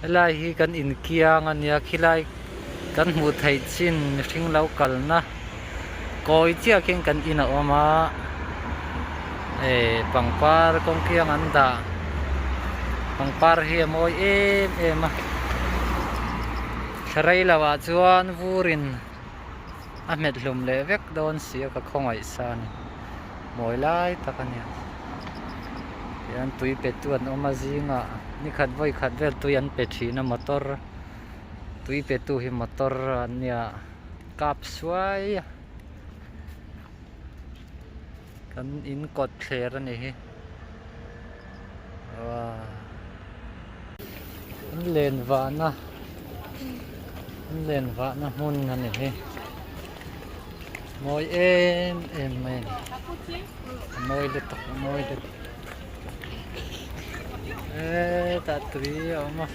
Helai hi kan inkiang a nia khilai kan hmuh theih chin mihring lo kalna kawi chiah khian kan in a awm a eh pangpar kawng kiang an dah pangpar hi a mawi em em a thla rei lo ah chuan vur in a hmet hlum leh vek dawn si a ka khawngaih sa a ni mawi lai tak a nia tihian tui pe tu an awm a zingah nikhat vawi khat vel tui an pe thin a motor tui pe tu hi motor an nia kap suai a kan in kawt thler a ni hi uaa an len vahna an len vahna hmun a ni hi mawi em em mai a ni a mawi lutuk a mawi lutuk hetah tui a awm a.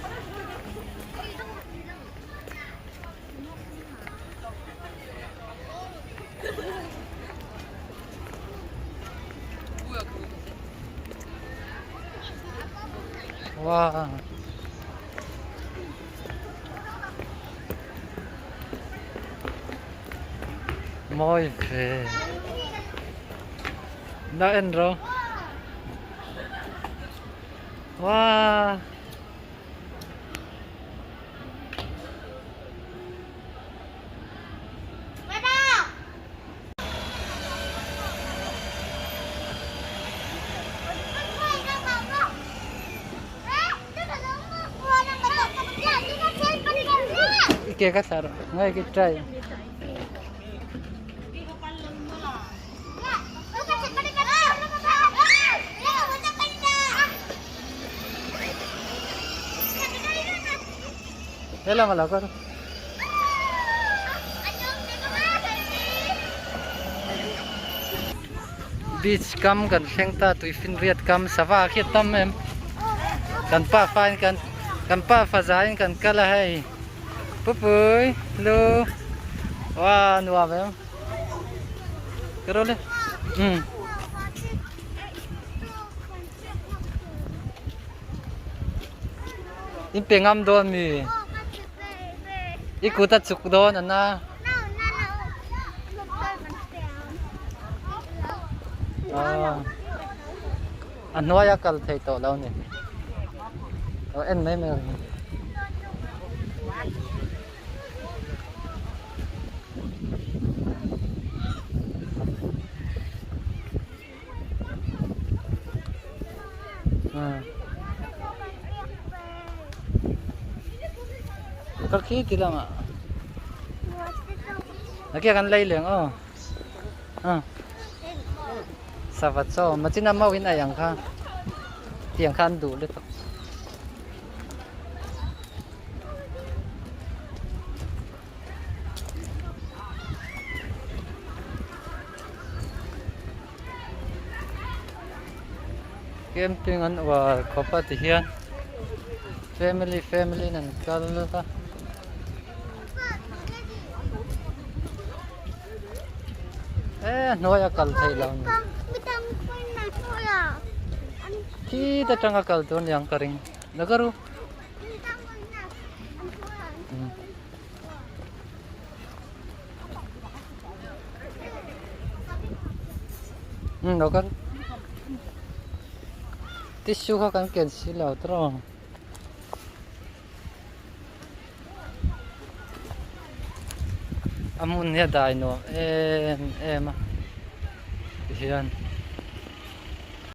Wow. Mawi ve. Na en ro. Wow. Ke ka thar ngai ki try. Helam a lo kal. Beach kam kan thleng ta tuifinriat kam sava khi a tam em kan pa fa in kan kan pa fa za in kan kal a hei pupui lu wow nuam em ka rawh le umm. In pe ngam dawn mi? I kut a chuk dawn a na. A hnuai a kal thei tawh lo ni. Lo en mai mai ang. Kal khi ti lamah Nakia kan lei leng aw Sava chaw machin a mau in ai ang kha tiang kha an duh lutuk. Camping an uar khawp a ti hian family family in an kal a. E hnuai a kal theih lo ni. Khi te tanga kal tur niang ka ring. Nagaru. Lo kal tissue kha kan ken si lo tawh a hmun hi a dai nuam em em a tihian.